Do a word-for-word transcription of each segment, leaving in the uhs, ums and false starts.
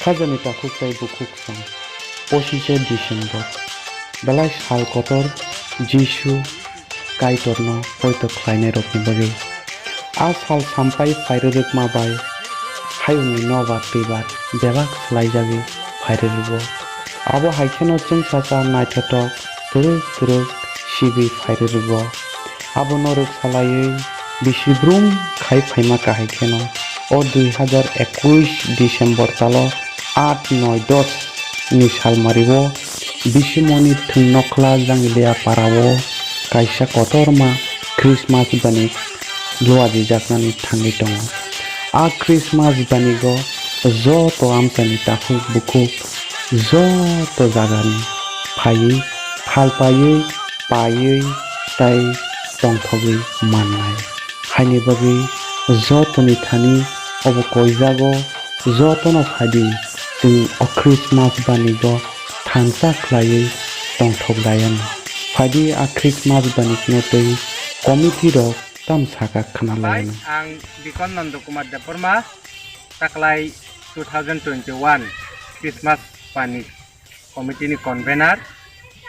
Sajani takhuk tei bukhuk song, pochishe December, belai sal kotor Jisu Kaitorno poito khlainairokni bagwi. A sal sampai phairwrwkma bai hayungni nobar twibar bebak swlaijagwi phairwrwgo. Abo hai kheno chwngsacha naithothok kwrwk kwrwk sibwi phairwrwgo. Abono rwksalaiwi bisi brum khai phaima kahai kheno o dui hazar ekush December talo aat noi dos ni salmario Bisimoni Thwngnokhla Jangiliya parao kaisa kotorma Christmas bani luajijaknani thangwi tongo. A Christmas banigo joto amchaini takhuk bukhuk joto jagani phaiwi phalpaiwi paiwi tei tongthogwi mannai. Haini bagwi jotoni thani obo koijago, jotono phaidi chwng o Christmas banigo thansa khlaiwi tongthok layano. Phaidi a Christmas banikno tei committee rok tam saka khna Hai, layano. Ang Dikon Nando Kumar Debbarma, taklai two thousand twenty-one Christmas bani committee ni convener,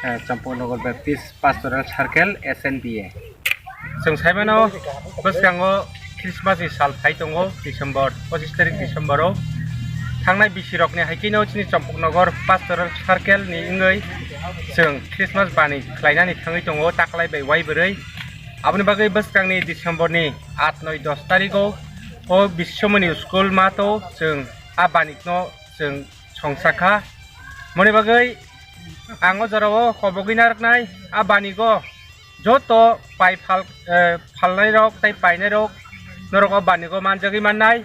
eh, Champaknagar Baptist Pastoral Circle, S N B A. Chwng saimano bwskango Christmas ni sal phai tongo, December, pochis tarik December o. Thangnai bisirokni hai kheno chini Champaknagar Pastoral Circle ni wngwi chwng Christmas bani khlainani thangwi tongo, taklai bai wai bwrwi. Aboni bagwi bwskangni December ni aat noi dos tarigo o Biswamoni school mato chwng a banikno chwng songsa kha. Moni bagwi ang o jorao kobogwi narwknai a banigo joto pai phal, eh, phalnairok tei painairok norok o banigo manjagwi mannai.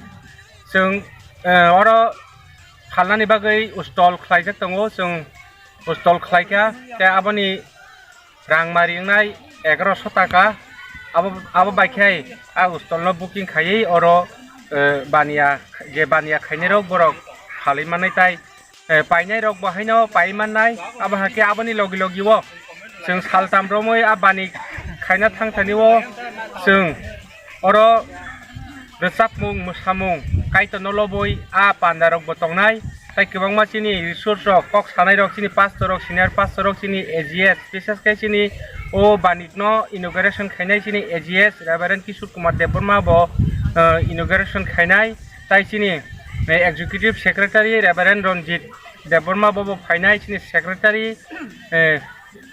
Chwng, eh, oro phalnani bagwi stall khlaijak tongo, chwng stall khlaikha tei aboni rang mari wngnai egaroso taka. Abo, abo bai khe a stall no booking khaiwi oro, eh, baniya, je baniya khainairok borok phalwi mannai tai, eh, painairok bo haino pai mannai. Abo hakhe aboni logi logi o chwng saltam romwi a bani khaina thang thani o chwng oro rwchapmung, mwsamung, Kaitorno lobwi a pandarokbo tongnai. Tai kwbangma chini resource rok, kok sanai rok, chini pastor rok, senior pastor rok, chini A G S, bises khe chini o banikno inauguration khainai chini A G S Reverend Kishore Kumar Debbarma bo, eh, inauguration khainai. Tai chini, eh, executive secretary Reverend Ranjit Debbarma bo, bo phainai, chini secretary, eh,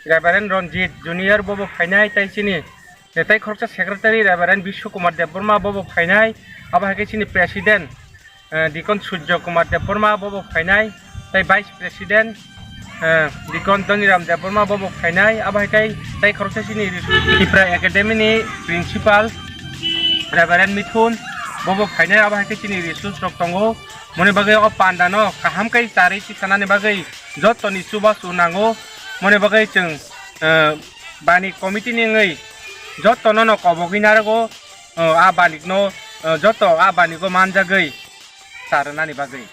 Reverend Ranjit Junior bo, bo phainai, tai chini tei khoroksa secretary Reverend Biswa Kumar Debbarma bo bo phainai, abo hai khe chini president, eh, Deacon Surjo Kumar Debbarma bo bo phainai, tei vice president, eh, Deacon Dhoniram Debbarma bo bo phainai, abo hai khe tei khoroksa chini Tipra Academy ni principal Reverend Mithun bo bo phainai, abo hai khe chini resource rok tongo. Moni bagwi o panda no kaham khe charwi tisanani bagwi jotoni chubachu nango. Moni bagwi chwng, eh, bani committee ni wngwi jotono no kobogwi narwgo, eh, a banik no, eh, joto a banigo manjagwi charwnani bagwi.